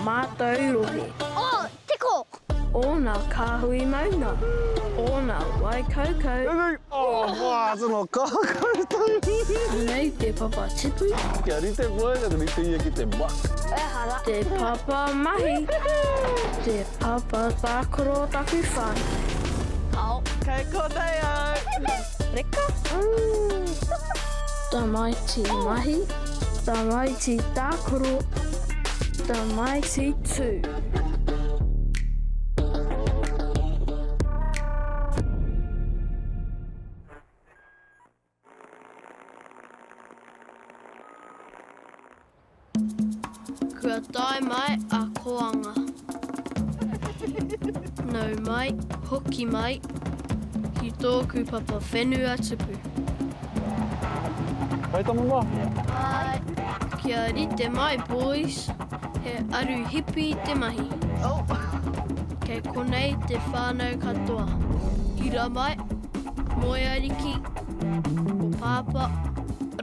mātou rohe. Oh, tiko! Ōna kāhui maunga, ōna wai kaukau. Oh, wā, tino kaha koutou! Anei te papa tipu. Kia rite koe, ka rite ia ki te buck. Ehara. Te papa mahi. Te papa tākaro taku whānau. Kao. Kei konei au! Reka. Tamaiti mahi, tamaiti tākaro, tamaiti tū. Kua tae mai a Koanga. Nau mai, hoki mai, ki tōku papa whenua tupu. Pai tama ma. Pai. Kia rite mai boys, he aru hipi te mahi. Oh. Kei konei te whānau katoa. Ira mai, Moeariki, ko Pāpā,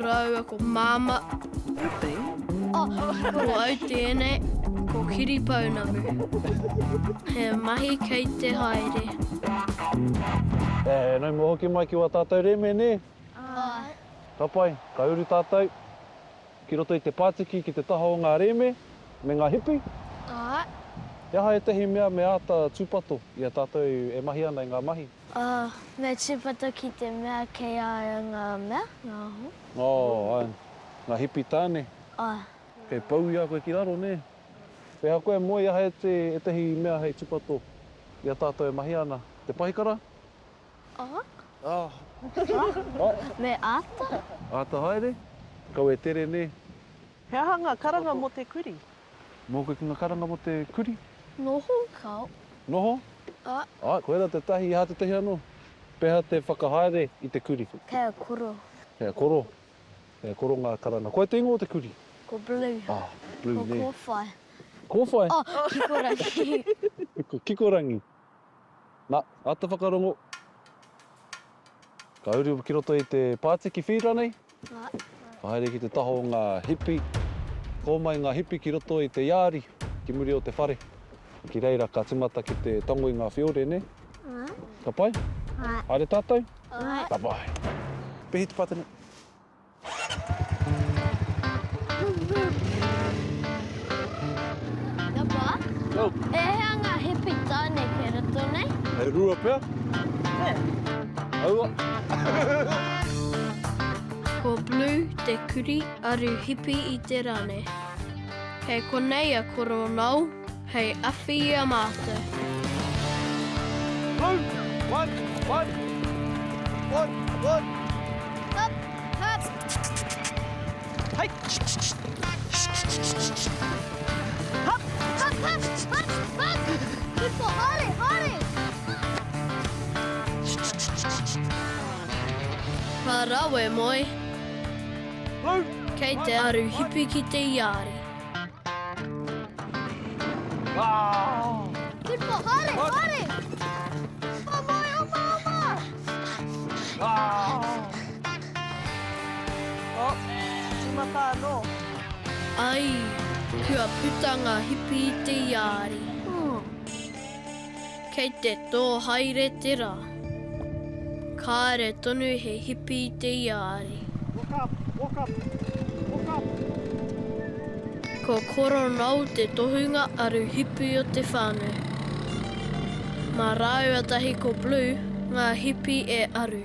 rāua ko Māmā. Oh. Ko au tēnei, ko Kiripounamu. He mahi kei te haere. E, nau mai hoki mai ki wā tātou reme, nē? Āe. Ka pai, ka uru tātou ki roto i te pātiki ki te taha o ngā rēme me ngā hipi. Āe. He aha ētahi mea me āta tūpato i a tātou e mahi ana i ngā mahi? Ā, me tūpato ki te mea kei a ia ngā mea, ngā aho. Oh, āe, ngā hipi tāne. Āe. Kei pau i a koe ki raro, nē? Pēhea koe e moe i aha ētahi mea hei tūpato i a tātou e mahi ana? Te pahikara? Ā. Ā. Me āta. Āta haere? Kaua e tere, nē? He aha ngā karanga mō te kurī? Mōku ki ngā karanga mō te kurī? Noho, kao. Noho? Ā. Āe, koirā tētahi, i aha tētahi anō? Pēhea te whakahaere i te kurī? Kei a Koro. Kei a Koro. Kei a Koro ngā karanga. Koe te ingoa o te kurī? Ko Blue. Ah, Blue, nē. Ko Kōwhai. Kōwhai? Oh, Kikorangi. Ko Kikorangi. Nā, āta whakarongo. Ka uru ki roto i te pātiki whīra nei. Ka haere ki te taha o ngā hipi. Kō mai ngā hipi ki roto i te iāri, ki muri o te whare. Ki reira ka timata ki te tango i ngā whiore, nē? Ka pai? Haere tātou? Ka pai. Pihi te pātene. Papa, e hea ngā hipi tāne kei roto nei? E rua pea. Aua. Ko Blue te kuri aru hipi i te rane. Kei konei a Koro Noel hei awhi i a mātou. Blue! One! One! One! One! Hup! Hup! Hei! Hup! Hup! Hup! Hup! Hup! Kipo, haere! Haere! Ka rawe moe. Blue! Kei te aru hipi ki te iāri. Kipo, haere! Haere! Oma moe, oma, oma! Oh, tīmata anō. Ai, kua puta ngā hipi i te iāri. Kei te tō haere te rā. Kāre tonu he hipi i te iāri. Walk up, walk up, walk up. Ko Koronau te tohunga aru hipi o te whānau. Mā rāua tahi ko Blue ngā hipi e aru.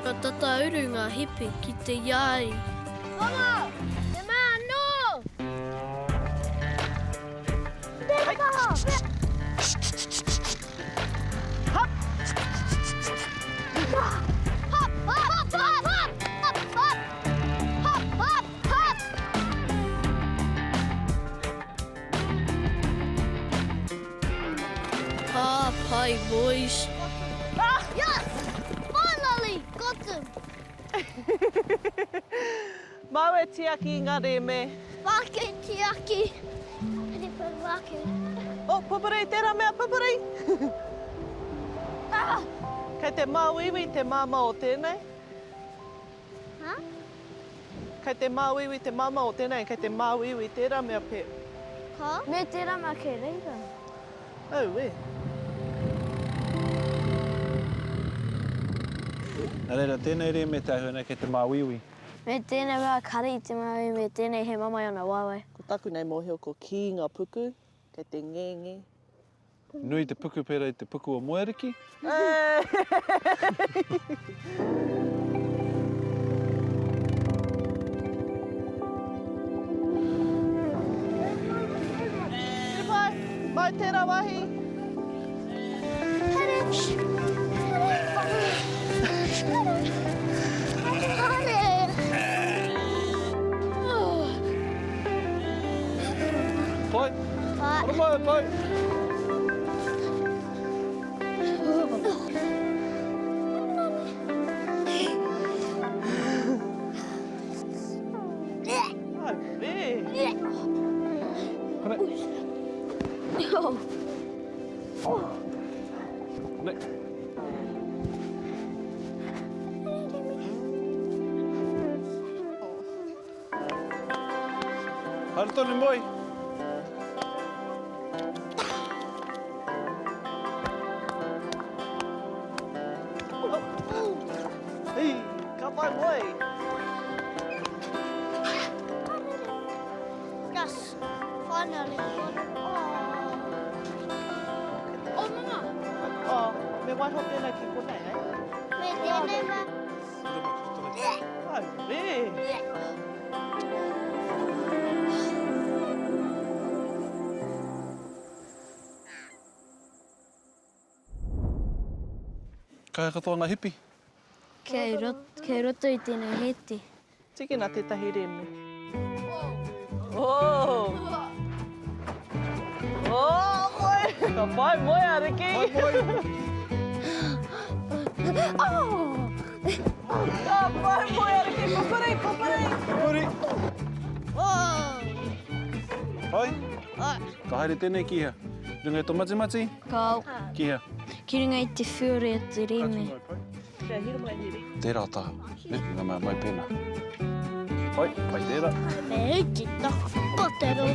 Ka tata uru ngā hipi ki te iāri. Rongo! Te mea anō! Te kaha! Hap! Hap! Hap! Hap! Hap! Hap! Hap! Hap! Hap! Hap! Ka pai boys. Ah! Yes! Awesome! Māu e tiaki i ngā rēme. Māku e tiaki. Haere pai māku. Oh, pupuri, tērā mea, pupuri! Ah! Kei te māuiui te māmā o tēnei. Huh? Kei te māuiui te māmā o tēnei, kei te māuiui tērā mea pep. Ka? Me tērā mea kei reira. Auē. Nā reira, tēnei rēme te āhua nei kei te māuiui. Me tēnei mea kare i te māui, me tēnei he mamae ana waewae. Ko taku nei mōhio ko kī ngā puku, kei te ngenge. Nui te puku pērā i te puku o Moeariki. Pai, mau tērā wāhi. Haere. Haere. Pai. Pai. Ara mai, pai. Nei. Haere tonu moi. Hei, ka pai moe. Yes, finally. Oh. Oh, mama. Oh, me waiho tēnei ki konei, eh? Me tēnei mea. Auē. Kai katoa ngā hipi. Kei roto i tēnei hēti. Tikina tētahi rēme. Oh! Oh, moe! Ka pai moe a Riki! Pai moe! Oh! Ka pai moe a Riki! Pupuri, pupuri! Pupuri! Oh! Pai? Ka haere tēnei ki hea? Ki runga i tō matimati? Kāo. Ki hea? Ki runga i te whiore o te rēme. Kia hira mai hiri. Tērā taha. Ne, ngā mea mai pēnā. Pai, pai tērā. Me uki taku kotero.